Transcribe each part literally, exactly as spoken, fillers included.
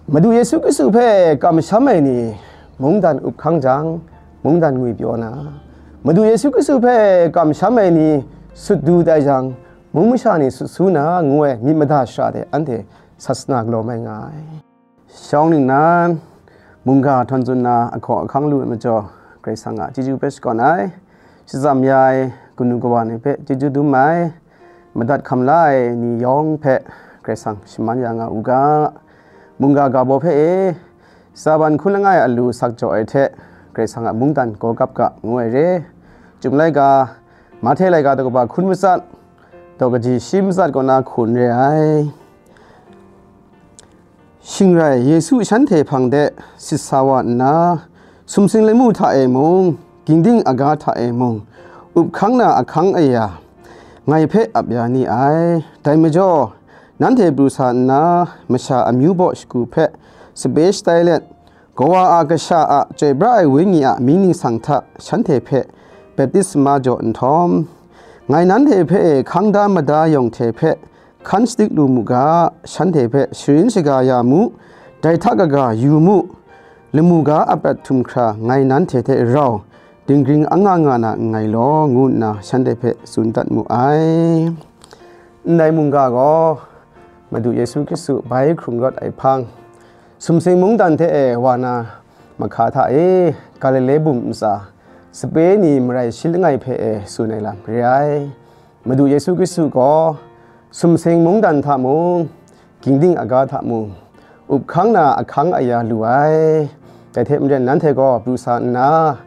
Madu Yesu Hkristu hpe kamsham ai ni mungdan up hkang jang, mungdan ngwipyaw na, Madu Yesu Hkristu hpe kamsham ai ni sut du tai jang, mung masha ni sut su na, ngu ai myit mada shara de anhte sasana galaw mai nga ai. Shawng ningnan, mungga htawn tsun na ahkaw ahkang lu ai majaw, Karai Kasang a chyeju hpe shakawn ai, shatsam ya ai kanu kawa ni hpe chyeju dum ai, madat hkam la ai ni yawng hpe Karai Kasang shaman ya nga u ga. Mungga ga baw hpe e, tsaban hkun langai a lu sak jaw ai hte, Karai Kasang a mungdan gaw gap ga ngu ai re. Chyum laika, Mahte laika daw kaba hkun matsat, daw kaji shi matsat kaw na hkun re ai. Shing rai, Yesu shanhte hpang de sit sa wa nna, sumsing lamu hta e mung, ginding aga hta e mung, up hkang na ahkang aya, ngai hpe ap ya ni ai. Dai majaw, nanhte pru sa nna, masha amyu baw shagu hpe sape shatai let, Kawa a Kasha a chyoi pra ai Wenyi a mying ningsang hta shanhte hpe baptisma jaw nhtawm, ngai nanhte hpe e hkang da mada yawng hte hpe hkan shadik lu mu ga, shanhte hpe sharin shaga ya mu, dai hta kaga yu mu, lamu ga a prat htum hkra ngai nanhte hte rau dinggring anga nga na nngai law, ngu nna shanhte hpe tsun dat mu ai. Ndai mungga gaw Madu Yesu Hkristu bai hkrung rawt ai hpang, sumsing mungdan hte e wa na mahka hta e, Galile bum ntsa sape ni marai shi langai hpe e tsun ai lam re ai. Madu Yesu Hkristu gaw sumsing mungdan hta mung, ginding aga hta mung, up hkang na ahkang aya lu ai. Dai hte maren nanhte gaw pru sa nna,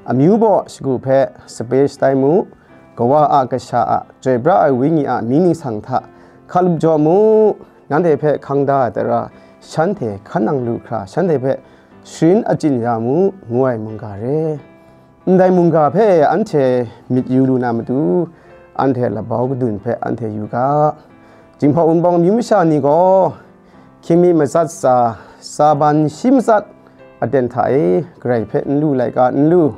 amyu baw shagu hpe sape shatai mu, Kawa a Kasha a chyoi pra ai Wenyi a mying ningsang hta hkalup jaw mu, nanhte hpe hkang da ai tara shanhte hkan nang lu hkra, shanhte hpe sharin achyin ya mu, ngu ai mungga re. Ndai mungga hpe anhte myit yu lu na matu, anhte labau kadun hpe anhte yu ga. Jinghpaw Wunpawng amyu masha ni gaw, hkying mi matsat tsa, tsaban shi matsat aten hta e, Karai hpe n lu laika n lu,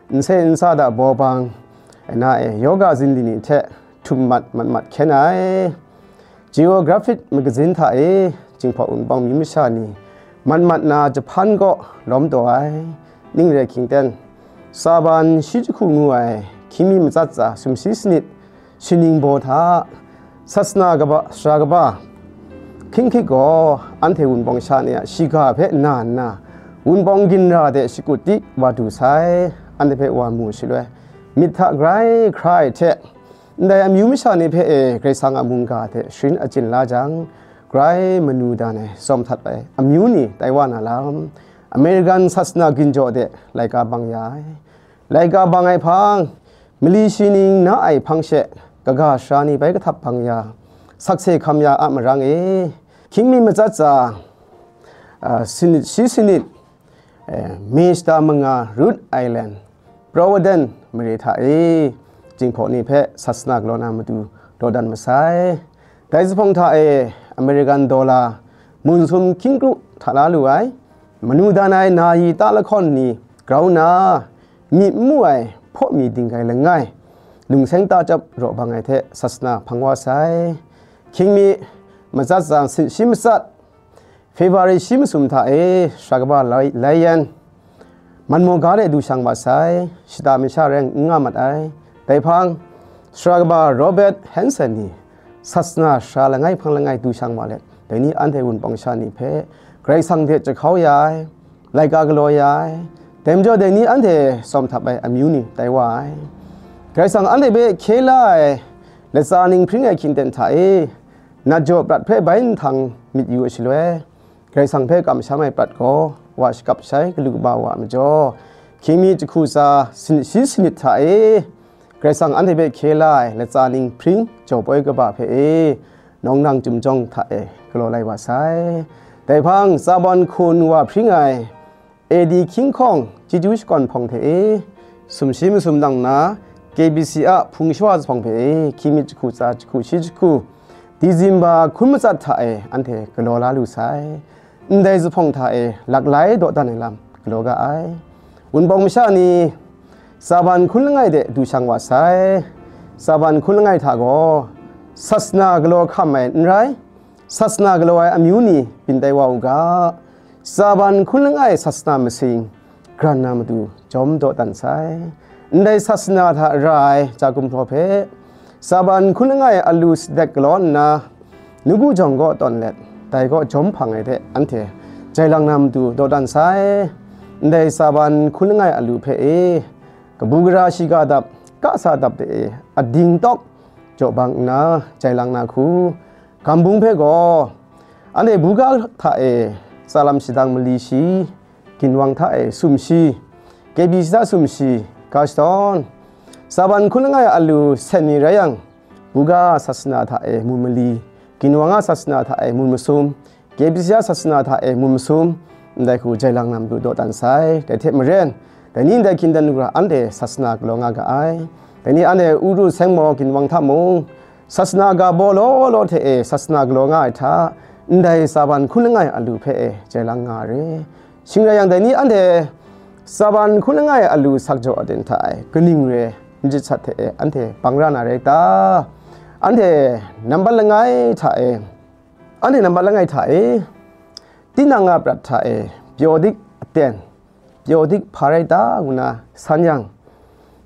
nsen nsa da baw bang, na e, yoga zinli ni hte htum mat mat mat hkyen ai. Geographic magazine hta e, Jinghpaw Wunpawng amyu masha ni mat mat na Japan kaw lawm taw ai, ning re hkying ten, tsaban shi jahku ngu ai hkying mi matsat tsa sumshi sanit, shaning baw hta, sasana kaba, sara kaba, hkying hkyit gaw anhte Wunpawng sha ni a shiga hpe na nna, Wunpawng ginra de shakut di wa du sai, anhte hpe wa mu shaloi, myit hta grai hkra ai hte, ndai amyu masha ni hpe e Karai Kasang a mungga hte sharin achyin la jang, grai manu dan ai tsawm htat ai amyu ni tai wa na lam, American sasana ginjaw de laika bang ya ai. Laika bang ai hpang, mali shi ning na ai hpang she, kaga sara ni bai kahtap bang ya, sakse hkam ya a marang e, hkying mi matsat tsa, a, sinit shi sinit, e, May shata manga Rhode Island, Providence mare hta e, Jinghpaw ni hpe sasana galaw na matu dawdan masai. Dai zuphpawng hta e, American dollar mun sum hkying kru hta la lu ai, manu dan ai na yi ta lahkawn ni grau nna, myi n mu ai hpaw mi dinggai langai, lungseng ta chyap raw bang ai hte sasana hpang wa sai. Hkying mi matsat tsa sinit shi matsat, February shi masum hta e, sara kaba lai, lai yan, man maw ga de du shang wa sai, shata masha rai n nga mat ai. Dai hpang, sara kaba Robert Hanson ni sasana sara langai hpang langai du shang wa let, dai ni anhte Wunpawng sha ni hpe Karai Kasang hte jahkau ya ai, laika galaw ya ai, dai majaw dai ni anhte tsawm htap ai amyu ni tai wa ai. Karai Kasang anhte hpe hkye la ai latsa ning hpring ai hkying ten hta e, nat jaw prat hpe bai nhtang myit yu ai shaloi, Karai Kasang hpe kamsham ai prat gaw wa shakap shai galu kaba wa a majaw, hkying mi jahku tsa sinit shi sinit hta e, Karai Kasang anhte hpe hkye la ai latsa ning hpring jaw poi kaba hpe e, nawng nang chyum jawng hta e galaw lai wa sai. Dai hpang, tsaban hku nwa hpring ai A D hkying hkawng chyeju shakawn hpawng hte e, sumshi masum nang nna, K B C a hpung shawa zuphpawng hpe e, hkying mi jahku tsa jahku shi jahku, Disemba hkun matsat hta e anhte galaw la lu sai. Ndai zuphpawng hta e laklai dawdan ai lam galaw ga ai. Wunpawng masha ni tsaban hkun langai de du shang wa sai. Tsaban hkun langai hta gaw, sasana galaw hkam ai n rai, sasana galaw ai amyu ni byin tai wa u ga. Tsaban hkun langai sasana masing, gran na matu jawm dawdan sai. Ndai sasana hta ra ai ja gumhpraw hpe, tsaban hkun langai alu sadek galaw nna, nawku jawng kaw tawn let, dai kaw jawm hpang ai hte anhte jai lang na matu dawdan sai. Ndai tsaban hkun langai alu hpe e, kabu gara shiga dap, kasa dap de e, ading tawk jaw bang nna jai lang na hku, gambung hpe gaw, anhte buga hta e, tsalam shadang mali shi, ginwang hta e sumshi, K B C hta sumshi, ga shadawn, tsaban hkun langai alu sen ni rai yang, buga sasana hta e mun mali, ginwang a sasana hta e mun masum, K B C a sasana hta e mun masum, ndai hku jai lang na matu dawdan sai. Dai hte maren, dai ni ndai hkying dan gara anhte sasana galaw nga ga ai. Dai ni anhte Uru Sengmaw ginwang hta mung, sasana ga baw law law hte e sasana galaw nga ai hta, ndai tsaban hkun langai alu hpe e jai lang nga re. Shing rai yang, dai ni anhte tsaban hkun langai alu sak jaw aten hta e kaning re myit sat hte e anhte bang ra na rai ta? Anhte nambat langai hta e, anhte nambat langai hta e, tinang a prat hta e pyaw dik aten, pyaw dik hpa rai ta, ngu na san yang,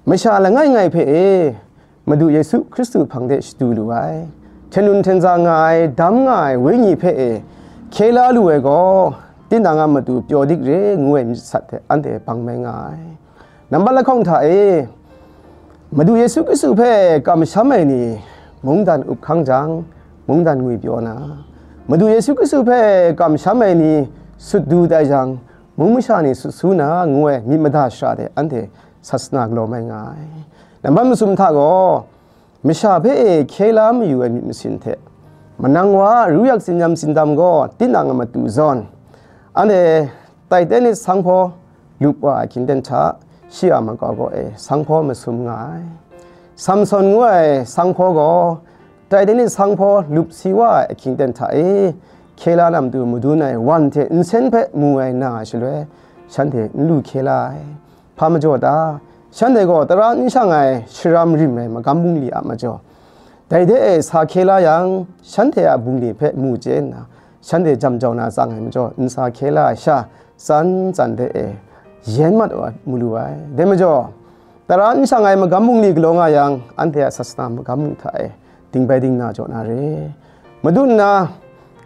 masha langai ngai hpe e, Madu Yesu Hkristu hpang de shadu lu ai, hten nun hten za nga ai, dam nga ai Wenyi hpe e hkye la lu ai gaw, tinang a matu pyaw dik re ngu ai myit sat hte anhte bang mai nga ai. Nambat lahkawng hta e, Madu Yesu Hkristu hpe kamsham ai ni mungdan up hkang jang, mungdan ngwipyaw na, Madu Yesu Hkristu hpe kamsham ai ni sut du tai jang, mung masha ni sut su na ngu ai myit mada shara de anhte sasana galaw mai nga ai. Nambat masum hta gaw, masha hpe e hkye la mayu ai myit masin hte, manang wa a ru yak tsinyam tsindam gaw tinang a matu zawn, anhte Titanis sanghpaw lup wa ai hkying ten hta, shi a makau gaw e sanghpaw masum nga ai. Samson ngu ai sanghpaw gaw Titanis sanghpaw lup si wa ai ahkying ten hta e, hkye la na matu madun ai wan hte nsen hpe mu ai na ai shaloi, shanhte n lu hkye la ai. Hpa majaw ta? Shanhte gaw tara n shang ai sharam rim ai magam bungli a majaw, dai de e sa hkye la yang, shanhte a bungli hpe mu chye nna, shanhte jam jau na tsang ai majaw, n sa hkye la ai sha, tsan tsan de e yen mat wa mu lu ai. Dai majaw, tara n shang ai magam bungli galaw nga yang, anhte a sasana magam mung hta e ding bai ding na jaw na re. Madu nna,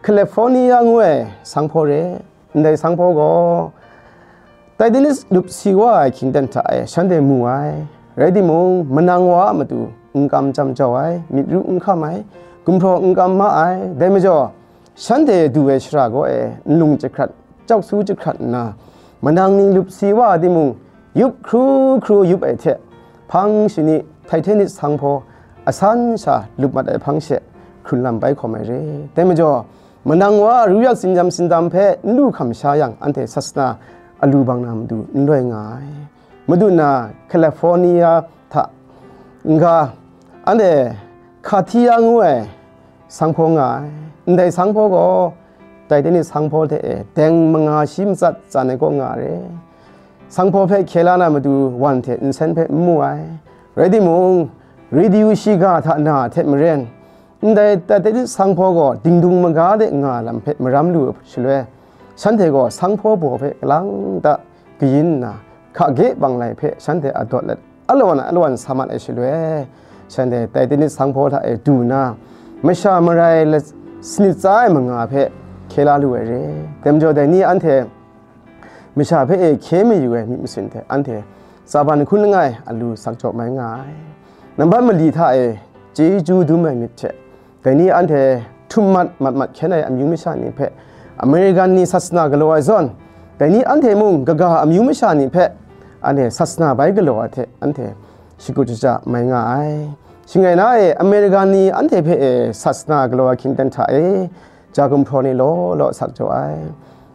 California ngu ai sanghpaw re, ndai sanghpaw gaw Titanis lup si wa ai hkying ten hta e shanhte mu ai. Rai timung, manang wa a matu n kam jam jau ai, myit ru n hkam ai, gumhpraw n kam ma ai. Dai majaw, shanhte du ai shara gaw e nlung jahkrat, chyauk su jahkrat nna, manang ni lup si wa ai timung, yup hkru hkru yup ai hte, hpang shani Titanis sanghpaw asan sha lup mat ai hpang she hkrun lam bai hkawm ai re. Dai majaw, manang wa a ru yak tsinyam tsindam hpe n lu hkam sha yang, anhte sasana alu bang na matu n loi nga ai. Madu nna, California hta n-ga, anhte Katia ngu ai sanghpaw nga ai. Ndai sanghpaw gaw Titanis sanghpaw hte e deng manga shi matsat tsan ai kaw nga re. Sanghpaw hpe hkye la na matu wan hte nsen hpe n mu ai. Rai timung, radio shiga hta na hte maren, ndai Titanis sanghpaw gaw dingdung maga de nga lam hpe maram lu ai shaloi, shanhte gaw sanghpaw baw hpe kalang ta kayin nna, hka ge banglai hpe shanhte a dawt let, alawan alawan sa mat ai shaloi, shanhte Titanis sanghpaw hta e du nna, masha marai la-, sanit tsa ai manga hpe hkye la lu ai re. Dai majaw, dai ni anhte masha hpe e hkye mayu ai myit masin hte anhte tsaban hkun langai alu sak jaw mai nga ai. Nambat mali hta e chyeju dum ai myit hte, dai ni anhte htum mat mat mat hkyen ai amyu masha ni hpe American ni sasana galaw ai zawn, dai ni anhte mung kaga amyu masha ni hpe anhte sasana bai galaw ai hte anhte shakut shaja mai nga ai. Shing rai na e, American ni anhte hpe e sasana galaw ai hkying ten hta e, ja gumhpraw ni law law sak jaw ai.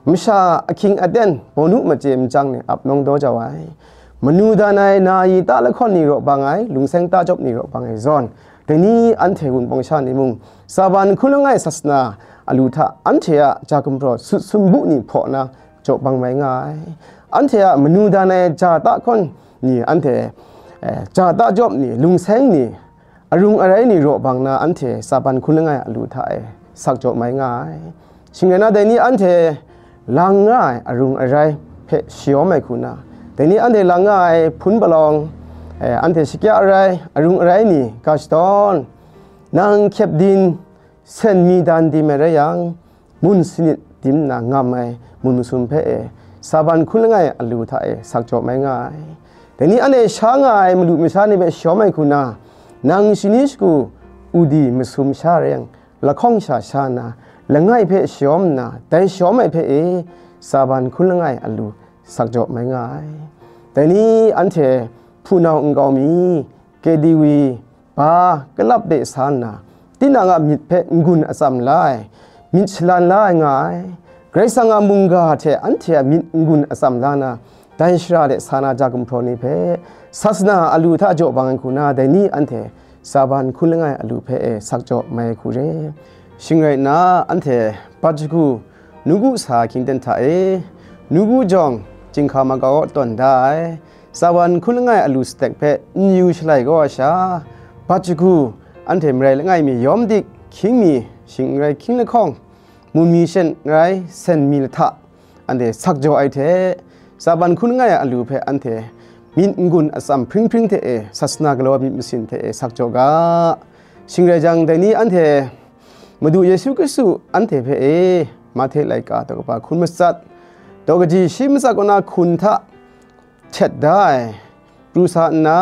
Masha ahkying aten bawnu machye machyang ni ap nawng daw jau ai. Manu dan ai na yi ta lahkawn ni raw bang ai, lungseng ta jawp ni raw bang ai zawn, dai ni anhte wunpawng sha ni mung, tsaban hkun langai sasana alu hta anhte a ja gumhpraw sut sumbu ni hpaw na jaw bang mai nga ai. Anhte a manu dan ai ja ta hkawn ni, anhte, eh, ja ta jawp ni, lungseng ni, arung arai ni raw bang na anhte tsaban hkun langai alu hta e sak jaw mai nga ai. Shing rai na, dai ni anhte lang nga ai arung arai hpe shayawm ai hku na, dai ni anhte lang nga ai hpun palawng, eh, anhte shakya arai, arung arai ni ga shadawn, nang hkyep din, sen mi dan di mai rai yang, mun sanit dim nna ngam ai mun masum hpe e, saban hkun langai alu hta e sak jaw mai nga ai. Dai ni anhte sha nga ai malu masha ni hpe shawm ai hku na, nang shani shagu udi masum sha rai yang, lahkawng sha sha nna, langai hpe shawm nna, dai shawm ai hpe e, saban hkun langai alu sak jaw mai nga ai. Dai ni anhte hpunau nkau mi, kediwi, ba, kalap de sa nna, tinang a myit hpe n-gun atsam la ai, myit shalan la ai nga ai. Karai Kasang a mungga hte anhte a myit n-gun atsam la na, dai shara de sa na ja gumhpraw ni hpe, sasana alu hta jaw bang ai hku na, dai ni anhte saban hkun langai alu hpe e sak jaw mai ai hku re. Shing rai nna, anhte bat shagu nawku sa hkying ten hta e, nawku jawng chyinghka makau tawn da ai, saban hkun langai alu satek hpe n yu shalai kau ai sha, bat shagu anhte marai langai mi yawm dik, hkying mi, shing n rai hkying lahkawng, mun mi shen n rai sen mi lahta, anhte sak jaw ai hte, saban hkun langai alu hpe anhte myit n-gun atsam hpring hpring hte e, sasana galaw ai myit masin hte e sak jaw ga. Shing rai jang, dai ni anhte Madu Yesu Hkristu anhte hpe e, Mahte laika daw kaba hkun matsat, daw kaji shi matsat kaw na hkun hta htet da ai, pru sa nna,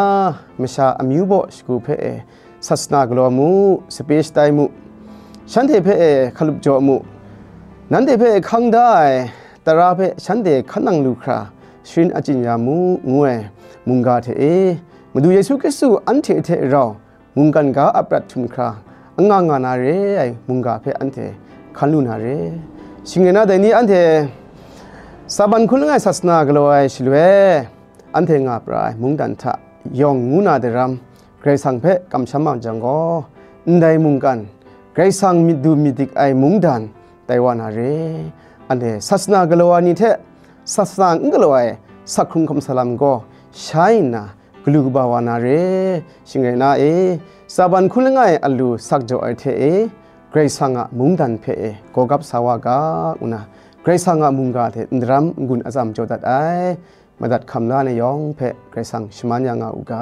masha amyu baw shagu hpe e, sasana galaw mu, sape shatai mu, shanhte hpe e hkalup jaw mu, nanhte hpe hkang da ai tara hpe shanhte hkan nang lu hkra sharin achyin ya mu, ngu ai mungga hte e, Madu Yesu Hkristu anhte hte rau mungkan ga a prat htum hkra anga nga na re ai mungga hpe anhte hkan lu na re. Shing rai na, dai ni anhte saban hkun langai sasana galaw ai shaloi, anhte nga pra ai mungdan hta yawng ngu na daram Karai Kasang hpe kamsham ma jang gaw, ndai mungkan, Karai Kasang myit du myit dik ai mungdan tai wa na re. Anhte sasana galaw ai ni hte sasana n galaw ai sak hkrung hkam salam gaw shai nna, galu kaba wa na re. Shing rai na e, saban hkun langai alu sak jaw ai hte e, Karai Kasang a mungdan hpe e gawgap sa wa ga, ngu na, Karai Kasang a mungga hte ndaram n-gun atsam jaw dat ai, madat hkam la ai yawng hpe Karai Kasang shaman ya nga u ga.